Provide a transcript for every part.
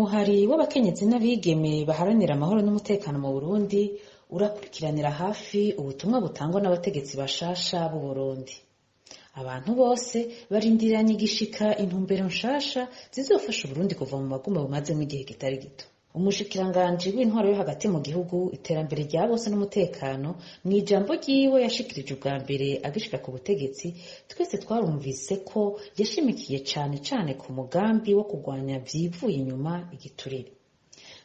Umuhari w'abakenyezi n'abigeme baharanira amahoro n'umutekano mu Burundi urakurikiranira hafi ubutumwa butangwa n'abategetsi bashasha b'u Burundi. Abantu bose barindiranye igishika intumbero nshasha zizofasha Uburundi kuva mu maguma bumazemwo igihe kitari gito. Umushikiranganji w'intwaro yo hagati mu gihugu, iterambere rya bose n'umutekano, mw'ijambo ryiwe yashikirije ubwa mbere agishika ku butegetsi, twese twarumvise ko yashimikiye cane cane ku mugambi wo kurwanya vyivuye inyuma igiturire.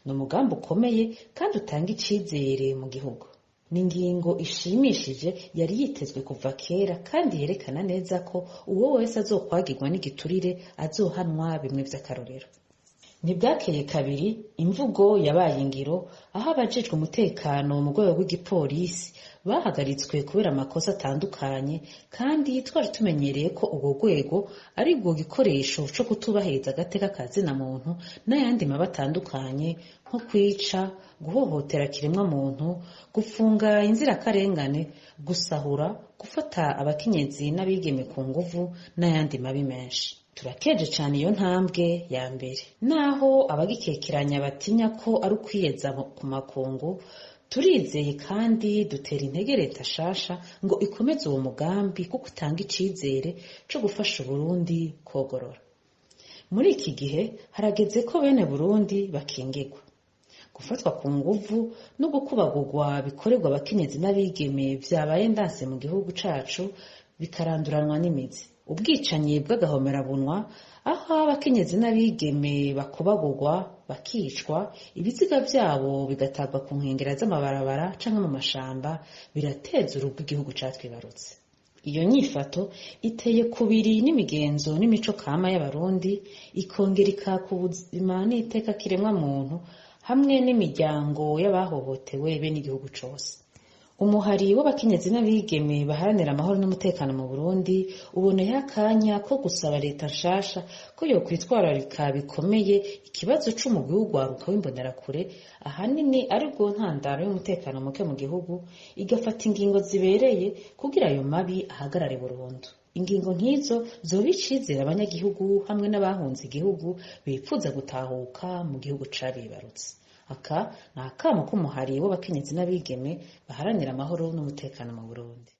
Ni umugambi ukomeye kandi utanga icizere mu gihugu. Ni ingingo ishimishije yari yitezwe kuva kera kandi yerekana neza ko uwo wese azokwagirwa n'igiturire azohanwa bimwe vy'akarorero. Ntibwakeye kabiri imvugo yabaye ingiro, aho abajejwe umutekano mu rwego rw'igipolisi bahagaritswe kubera amakosa atandukanye, kandi twari tumenyereye ko urwo rwego ari rwo gikoresho co kutubahiriza agateka ka zina muntu n'ayandi mabi atandukanye nko kwica, guhohotera kiremwa muntu, gufunga inzirakarengane, gusahura, gufata abakenyezi n'abigeme ku nguvu n'ayandi mabi menshi. Turakeje cane iyo ntambwe ya mbere. Naho abagikekeranya batinya ko ari ukwiyeza ku makungu, turizeye kandi dutera intege leta shasha ngo ikomeze uwo mugambi kuko utanga icizere co gufasha Uburundi kwogorora. Muri iki gihe harageze ko bene Burundi bakingirwa. Gufatwa ku nguvu no gukubagurwa bikorerwa abakenyezi n'abigeme vyabaye ndanse mu gihugu cacu bikaranduranwa n'imizi. Ubwicanyi bw'agahomerabunwa, aho abakenyezi n'abigeme bakubagurwa bakicwa, ibiziga vyabo bigatabwa ku nkengera z'amabarabara canke mu mashamba, birateza urugo igihugu catwibarutse. Iyo nyifato iteye kubiri n'imigenzo n'imico kama y'Abarundi, ikongera ikaka ubuzima n'iteka kiremwa muntu hamwe n'imiryango y'abahohotewe bene igihugu cose. Umuhari w'abakenyezi n'abigeme baharanira amahoro n'umutekano mu Burundi uboneyeho akanya ko gusaba leta nshasha ko yokwitwararika bikomeye ikibazo c'umugwi w'urwaruka w'imbonerakure, ahanini arirwo ntandaro y'umutekano muke mu gihugu, igafata ingingo zibereye kugira ayo mabi ahagarare burundu. Ingingo nk'izo zoba icizere abanyagihugu hamwe n'abahunze igihugu bipfuza gutahuka mu gihugu cabibarutse. Aka ni akamo k'umuhari w'abakenyezi n'abigeme baharanira amahoro n'umutekano mu Burundi.